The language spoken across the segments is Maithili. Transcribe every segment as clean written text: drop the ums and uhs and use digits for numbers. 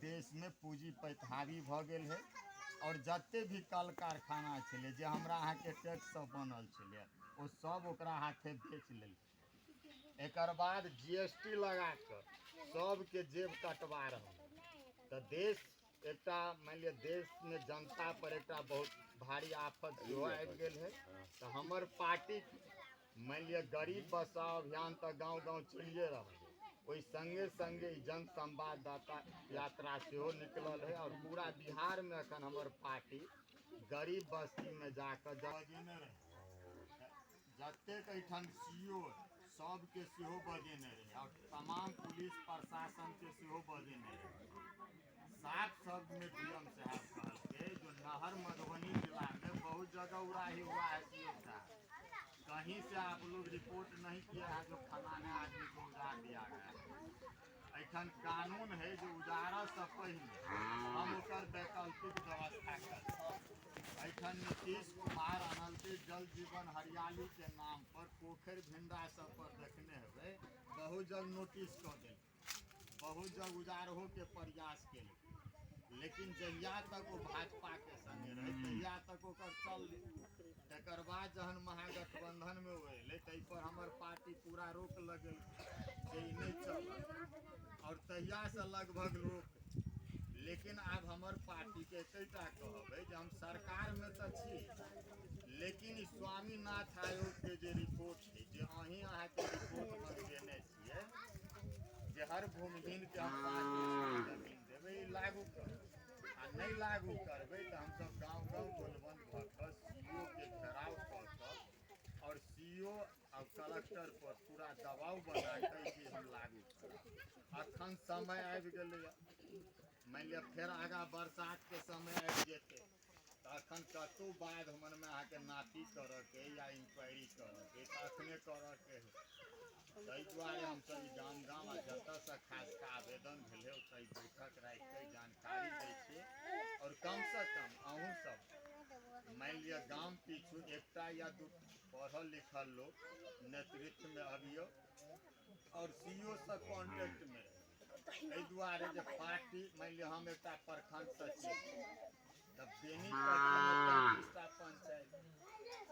देशमे पूँजीपति हावी भऽ गेल है आओर जते भी कल कारखाना छलै जे हमरा अहाँके टैक्ससँ बनल छलै, ओ सब ओकरा हाथे बेच लेलकै। एकर बाद GST लगा कऽ सबके जेब कटवा रहल। तऽ देश एकटा मानि लिअ देशमे जनता पर एकटा बहुत भारी आफत सेहो आबि गेल है। तऽ हमर पार्टी मानि लिअ गरीब बसाओ अभियान तऽ गाँव गाँव चलिए रहल है, ओहि संगे संगे ई जन संवाददाता यात्रा सेहो निकलल है आओर पूरा बिहारमे एखन हमर पार्टी गरीब बस्तीमे जाकऽ बजेने रहै, जतेक एहिठाम सी ओ सबके सेहो बजेने रहै आओर तमाम पुलिस प्रशासनके सेहो बजेने रहै। साफ शब्द में डीएम साहब कहलकै जो नहर मधुबनी जिला में बहुत जगह उड़ाही हुआ है, सीओ साहब कहीं से आप लोग रिपोर्ट नहीं किया है जो फलाने आदमी को उजार दिया गया है। एखन कानून है जो उजारऽ से पहिने हम ओकर वैकल्पिक व्यवस्था करब। एखन नीतीश कुमार अनलकै जल जीवन हरियाली के नाम पर पोखरि भिंडा सब पर देखने हेबै बहुत जगह नोटिस कऽ देलकै, बहुत जगह उजारहो के प्रयास केलकै, लेकिन जहिया तक ओ भाजपा के संगे रहै तहिया तक ओकर चललै। तकर बाद जहन महागठबंधन में ओ एलै ताहि पर हमर पार्टी पूरा रोक लगेलकै जे ई नहि चलत आओर तहियासँ लगभग रोक। लेकिन आब हमर पार्टीके एकेटा कहब अइ जे हम सरकारमे तऽ छी, लेकिन ई स्वामीनाथ आयोगके जे रिपोर्ट छै, जे अहीं अहाँके रिपोर्ट मंगेने छियै जे हर भूमिहीनके हम 5 बीघा जमीन देबै, ई लागू करू। आ नहि लागू करबै तऽ हमसब गाँव गाँव गोलबंद भऽ कऽ सी ओ के घेराव कऽ कऽ आओर सी ओ आओर कलेक्टर पर पूरा दबाव बना कऽ ई चीज हम लागू करब। अखन समय आबि गेलैए, मानि लिअ फेर आगाँ बरसातके समय आबि जेतै तऽ अखन कतहु बाध मनमे अहाँके नापी करऽके या इंक्वायरी करऽके तऽ अखने करऽके है। ताहि दुआरे हमसब ई गाम गाम आ जतऽसँ खास कऽ आवेदन भेलै ओतऽ ई बैठक राखि कऽ जानकारी दै छियै। आओर कमसँ कम अहूँ सब मानि लिअ गाम पीछू एकटा या दू पढ़ल लिखल लोक नेतृत्वमे अबियौ आओर सी ओ सँ कॉन्टेक्टमे रहियौ। एहि दुआरे जे पार्टी मानि लिअ हम एकटा प्रखंड सचिव तऽ बेनीपट्टीमे 33टा पंचायत,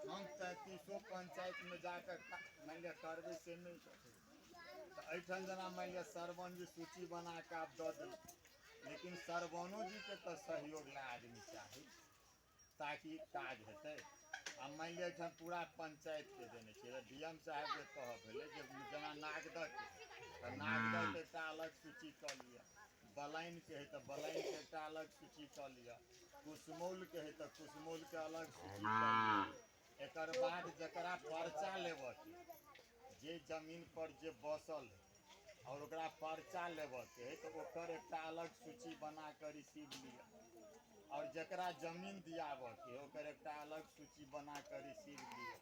हम 33 पंचायतमे जाकऽ मानि लिअ करबै से नहि। तऽ एहिठाम जेना मानि लिअ सरवन जी सूची बना कऽ आब दऽ देलकै, लेकिन सरवनो जीके तऽ सहयोग लए आदमी चाही ताकि काज हेतै। आ मानि लिअ एहिठाम पूरा पंचायतके देने छियै तऽ डी एम साहेबके कहब भेलै जे जेना नागदहके तऽ नागदहके एकटा अलग सूची कऽ लिअ, बलाइनके हइ तऽ बलाइनके एकटा अलग सूची कऽ लिअ, कुसमौलके हइ तऽ कुसमौलके अलग सूची कऽ लिअ। एकर बाद जकरा पर्चा लेबऽके, जे जमीन पर जे बसल हइ आओर ओकरा पर्चा लेबऽके हइ तऽ ओकर एकटा अलग सूची बना कऽ रिसीव लिअ, आओर जकरा जमीन दियाबऽके हइ ओकर एकटा अलग सूची बना कऽ रिसीव लिअ।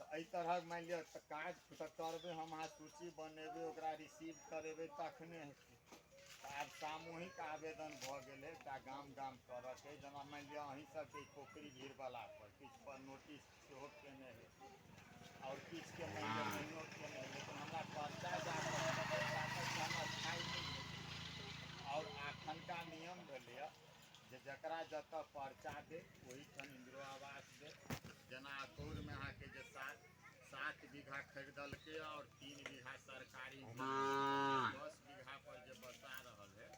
तऽ एहि तरहक मानि लिअ तऽ काज तऽ करबै हम अहाँ, सूची बनेबै ओकरा रिसीव करेबै तखने हेतै। तऽ आब सामूहिक आवेदन भऽ गेलै एकटा गाम गाम करऽके। जेना मानि लिअ अहीं सबके ई पोखरि भीड़वला पर किछु पर नोटिस सेहो केने हइ आओर किछुके मानि लिअ नहियो केने हइ, लेकिन हमरा पर्चा जाकऽ हमरा खाइ नहि हइ। आओर अखनका नियम भेलैए जे जकरा जतऽ पर्चा दे ओहिठाम इन्दिरो आवास दे। जेना अकौरमे अहाँके जे 7 बीघा खरीदलकै आओर 3 बीघा सरकारी 10 बीघा पर जे बसा रहल है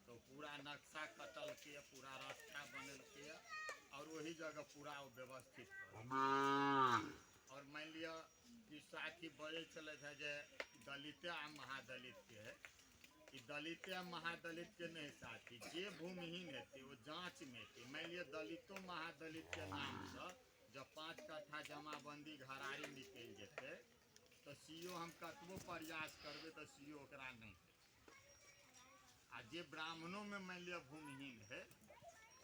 तो पूरा नक्शा कटलकै, पूरा रास्ता बनेलकै आओर ओहि जगह पूरा ओ व्यवस्थित। और मानि लिअ कि साथी बजै छलथि हेँ जे दलिते आ महादलितके है, ई दलिते आ महादलितके नहि साथी, जे भूमिहीन हेतै ओ जाँचमे हेतै। मानि लिअ दलितो महादलितके नामसँ जब 5 कट्ठा जमाबंदी घरारी निकलि जेतै तऽ सी ओ हम कतबो प्रयास करबै तऽ सी ओ ओकरा नहि देतै। आ जे ब्राह्मणोमे मानि लिअ भूमिहीन है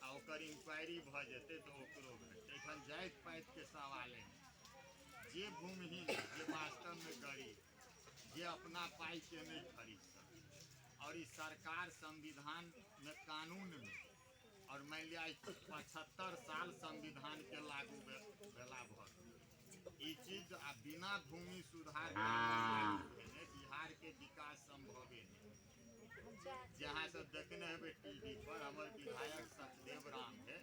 आ ओकर इंक्वायरी भऽ जेतै तऽ ओकरो भेटतै। एखन जाति पातिके सवाले नहि, जे भूमिहीन है, जे वास्तवमे गरीब, जे अपना पाइके नहि खरीद सकै। आओर ई सरकार संविधानमे कानूनमे आओर मानि लिअ आइ 75 साल संविधानके लागू भेला भऽ गेल ई चीज, आ बिना भूमि सुधार कानून लागू भेने बिहारके विकास संभवे नहि। जे अहाँ सब देखने हेबै टीवी पर, हमर विधायक सतदेव राम है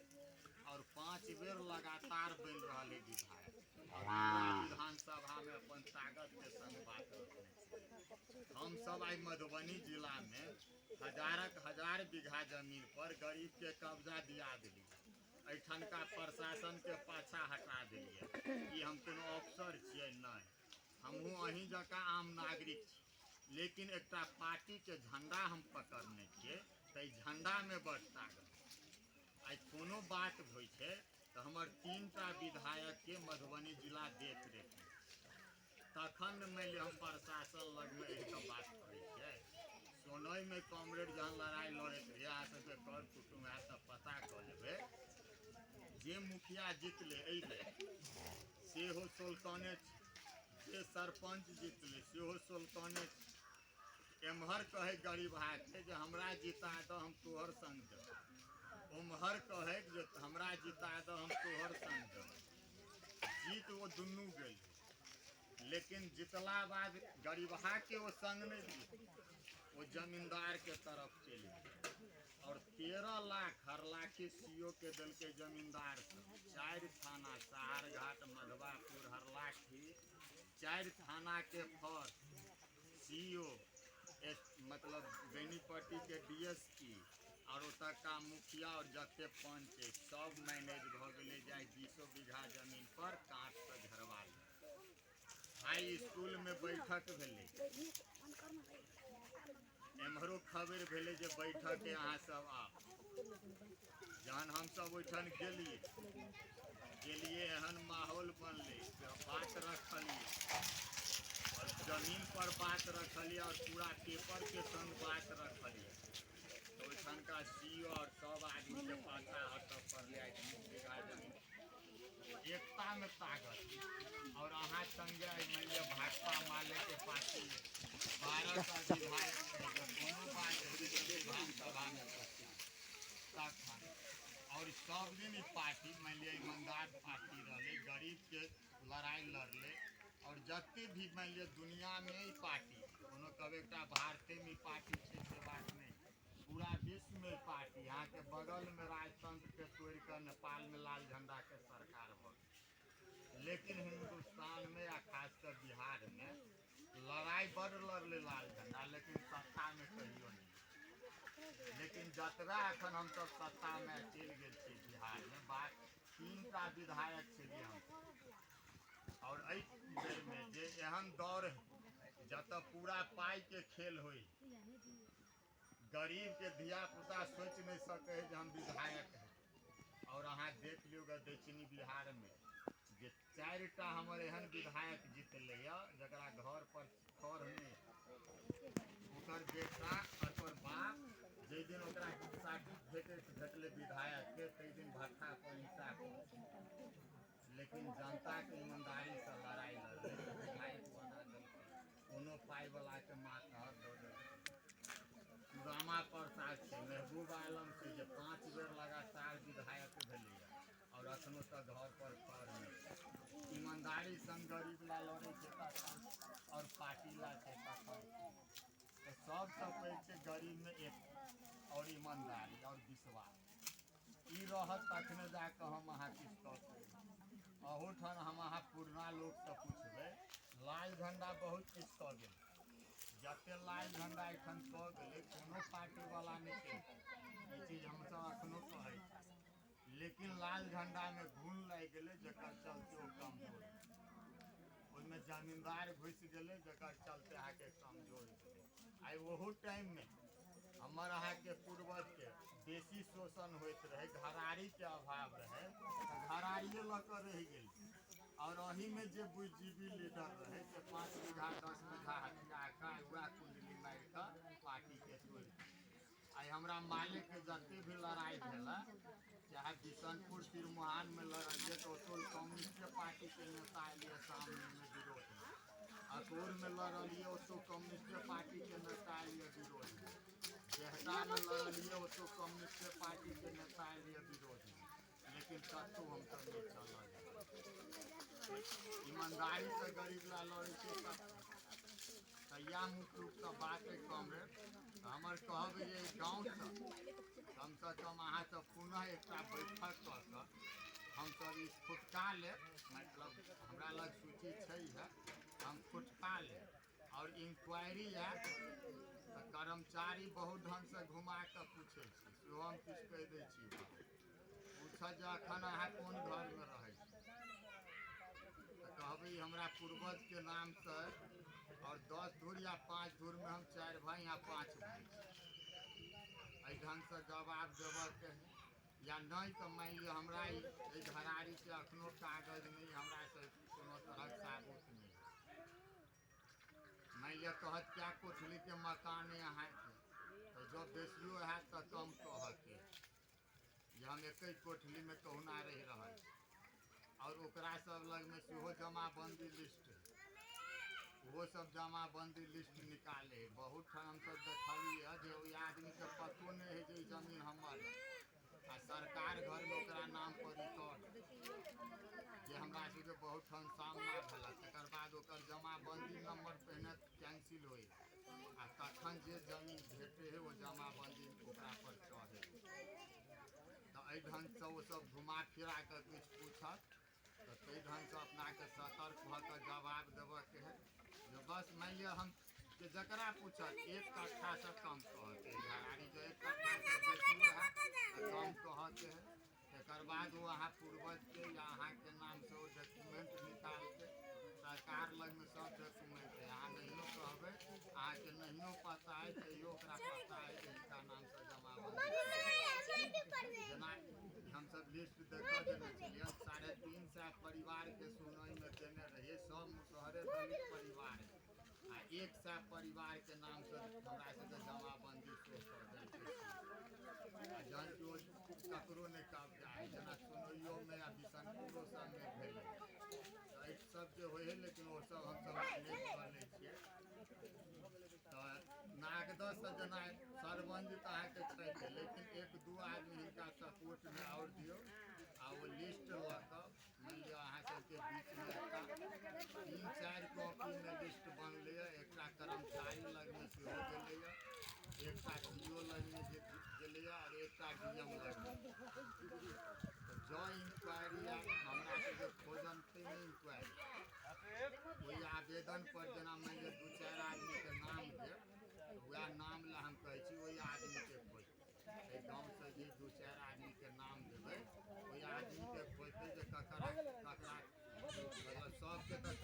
और 5 बेर लगातार बनि रहल है विधायक और पूरा विधानसभा में अपन ताकत के संग बात रखने छै। हम सब आइ मधुबनी जिला में हजारक हजार बीघा जमीन पर गरीब के कब्जा दिया देलियै, एहिठनका प्रशासन के पाछा हटा देलियै। ई हम कोनो अफसर छियै? नहि, हमहूँ अहीं जकाँ आम नागरिक छी, लेकिन एकटा पार्टी के झंडा हम पकड़ने छियै तऽ एहि झंडामे बड ताकत। आइ कोनो बात होइ छै तऽ हमर 3टा विधायकके मधुबनी जिला देख रेख तखन मानि लिअ हम प्रशासन लगमे रहि कऽ बात करै छियै। सोनईमे कॉमरेड जहन लड़ाइ लड़ैत रहियै, अहाँ सबके कर कुटुम्ब हैत तऽ पता कऽ लेबै, जे मुखिया जीतलै एहि बेर सेहो सोलकने छै, जे सरपञ्च जीतलै सेहो सोलकने छै। एम्हर कहै गरीबहाके जे हमरा जिता दऽ हम तोहर संग देब, ओम्हर कहै जे हमरा जिता दऽ हम तोहर संग देब। जीत ओ दुनू गेल, लेकिन जितला बाद गरीबहाके ओ संग नहि दिए, ओ जमींदारके तरफ चलि गेल। और 13 लाख हरलाखी सीओ के देलकै जमींदार सब। 4 थाना साहरघाट, मधवापुर, हरलाखी, 4 थाना के फर्ज सीओ मतलब बेनीपट्टी के डीएसपी और ओतका मुखिया और जते पंच है सब मैनेज भऽ गेलै जे आइ 20 बीघा जमीन पर काँटसँ झरवा ली। हाई स्कूल में बैठक भेलै, एम्हरो खबर भेलै जे बैठक है अहाँ सब आउ। जहन हमसब ओहिठाम गेलियै गेलियै एहन माहौल बनलै, बात रखलियै और जमीन पर बात रखलियै और पूरा पेपर के संग बात रखलियै, तऽ ओहिठामका सी ओ और सब आदमीके पाछा हटऽ पड़लै। आइ 20 बीघा जमीन एकता में ताकत। और अहाँ संगे मानि लिअ भाकपा माले के पार्टी 12टा विधायक छै, कोनो बात हेतै तऽ विधानसभामे तखन। और सब दिन ई पार्टी मानि लिअ ईमानदार पार्टी रहलै, गरीबके लड़ाइ लड़लै। और जते भी मानि लिअ दुनियामे ई पार्टी, कोनो कहबै एकटा भारतेमे ई पार्टी छै से बात नहि, पूरा विश्वमे ई पार्टी। अहाँके बगलमे राजतंत्रके तोड़ि कऽ नेपालमे लाल झंडाके सरकार भऽ गेल, लेकिन हिन्दुस्तानमे आ खास कऽ बिहारमे लड़ाइ बड लड़लै लाल झंडा, लेकिन सत्तामे कहियो नहि। लेकिन जतबा एखन हमसब सत्तामे चलि गेल छी बिहारमे, बात 3टा विधायक छलियै हम। और एहि बेरमे जे एहन दौर जतऽ पूरा पाइके खेल होइ, गरीबके धियापुता सोचि नहि सकै है जे हम विधायक है। और अहाँ देख लियौ ग दक्षिणी बिहारमे जे 4टा हमर एहन विधायक जीतलै यऽ जकरा घर पर खर नहि, ओकर बेटा और ओकर बाप जाहि दिन ओकरा सर्टिफिकेट भेटलै विधायकके ताहि दिन भट्ठा पर ईंटा। लेकिन जनताके ईमानदारीसँ लड़ाइ लड़लै, विधायक बना देलकै, कोनो पाइवलाके मातहत दऽ देलकै। सुदामा प्रसाद छै, महबूब आलम छै, जे 5 बेर लगातार विधायक भेलैए और अखनो तक घर पर खर नहि। ईमानदारी संग गरीब ला लड़ै छै तखन और पार्टी ला छै तखन। तऽ सबसँ पैघ छै गरीबमे एक और ईमानदारी और विश्वास। ई रहत तखने जाकऽ हम अहाँ किछु कऽ सकबै। अहूठाम हम अहाँ पुरना लोकसँ पुछबै, लाल झंडा बहुत किछु कऽ गेल। जते लाल झंडा एखन कऽ गेलै कोनो पार्टीवला नहि केलकै, ई चीज हमसब अखनो कहै छी। लेकिन लाल झंडामे घुन लागि गेलै, जकर चलते ओ कमजोर, ओहिमे जमींदार घुसि गेलै, जकर चलते अहाँके कमजोर भेलै। आइ ओहू टाइममे हमर अहाँके पूर्वजके बेसी शोषण होइत रहै, घरारीके अभाव रहै, तऽ घरारिए लऽ कऽ रहि गेल। और एहिमे जे बुद्धिजीवी लीडर रहै से 5 बीघा 10 बीघा हथिया कऽ वएह कुंडली मारि कऽ पार्टीके तोड़ि। आइ हमरा मालिकके जते भी लड़ाइ भेलै, चाहे बिशनपुर तिरमुहानमे लड़लियै तऽ ओतौ कम्युनिस्ट पार्टीके नेता एलियै सामनेमे विरोधमे, अकौरमे लड़लियै ओतौ कम्युनिस्ट पार्टीके नेता एलियै विरोधमे, बेहटामे लड़लियै ओतौ कम्युनिस्ट पार्टीके नेता एलियै विरोधमे, लेकिन कतहु हमसब नहि चलल। ईमानदारीसँ गरीब ला लड़ै छै तऽ इएह मुख्य रूपसँ बात है कॉमरेड। हमर हमर कहब जे गाँवसँ कमसँ कम अहाँसभ पुनः एकटा बैठक कऽ कऽ हमसभ ई फुटका लेब। मतलब हमरा लग सूची छै है, हम फुटका लेब आओर इंक्वायरी आयत तऽ कर्मचारी बहुत ढङ्गसँ घुमा कऽ पूछै छै, सेहो हम किछु कहि दै छी। पूछत जे एखन अहाँ कोन घरमे रहै छी, तऽ कहबै हमरा पूर्वजके नामसँ आओर 10 धूर या 5 धूरमे हम 4 भाइ या 5 भाइ छी। एहि ढङ्गसँ जवाब देबऽके है या नहि तऽ मानि लिअ हमरा एहि घरारीके एखनो कागज नहि, हमरा से कोनो तरहक साबुत नहि। मानि लिअ कहत क्या कोठलीके मकान अइ अहाँके, तऽ जँ बेसियो हैत तऽ कम कहऽके जे हम एके कोठलीमे कहुना रहि रहल छी। आओर ओकरा सब लगमे सेहो जमाबंदी लिस्ट है, ओहो सब जमाबंदी लिस्ट निकाले है। बहुत ठाम हमसब देखलियै जे ओहि आदमीके पतो नहि है जे ई जमीन हमर है आ सरकार घरमे ओकरा नाम पर रिकॉर्ड, जे हमरा सबके बहुत ठाम सामना भेल। तकर बाद ओकर जमाबंदी नंबर पहिने कैंसिल होइ आ तखन जे जमीन भेटे है ओ जमाबंदी ओकरा पर चढ़े। तऽ एहि ढङ्गसँ ओसब घुमा फिरा कऽ किछु पूछत तऽ ताहि ढङ्गसँ अपनाके सतर्क भऽ कऽ जवाब देबऽके है जे बस मानि लिअ हम जे जकरा पूछत 1 कट्ठासँ कम कहऽके है, घरारी जो 1 कट्ठासँ बेसी हैत तऽ कम कहऽके है। तकर बाद ओ अहाँ पूर्वजके या अहाँके नामसँ ओ डॉक्यूमेंट निकालके सरकार लगमे सब डॉक्यूमेंट है, अहाँ नहियो कहबै, अहाँके नहियो पता है तैयो ओकरा पता है जे हिनका नामसँ जमाबंदी। जेना हमसब लिस्ट देखऽ देने छलियै, 350 परिवारके सुनैमे देने रहियै, सब मुसहरे दलित परिवार है आ 100 परिवारके नामसँ हमरा सबके जमाबंदी शो कऽ देलकै। आ जहन कि ओ ककरो नहि कब्जा है, जेना सुनैयोमे आ बिशनपुरो सबमे भेलै तऽ एहि सबके होइ है, लेकिन ओ सब हमसब नहि कऽ लै छियै। तऽ नागदहसँ जेना सरपंच तऽ अहाँके छथि, लेकिन 1-2 आदमी हिनका सपोर्टमे आओर दियौ आ ओ लिस्ट लऽ कऽ मानि लिअ अहाँ सबके बीचमे एकटा 3-4 कॉपीमे लिस्ट बनलैए, एकटा कर्मचारी लगमे सेहो गेलैए, एकटा सी ओ लगमे गेलैए आओर एकटा डी एम लगमे। तऽ जँ इंक्वायरी आयल हमरा सबके खोजनतै नहि इंक्वायरी, ओहि आवेदन पर जेना मानि लिअ 2-4 आदमीके नाम देब तऽ वएह नाम लए हम कहै छी ओहि आदमीके खोज, एहि गाँवसँ जे 2-4 आदमीके नाम देबै ओहि आदमीके खोजतै जे ककरा ककरा, मतलब सबके तऽ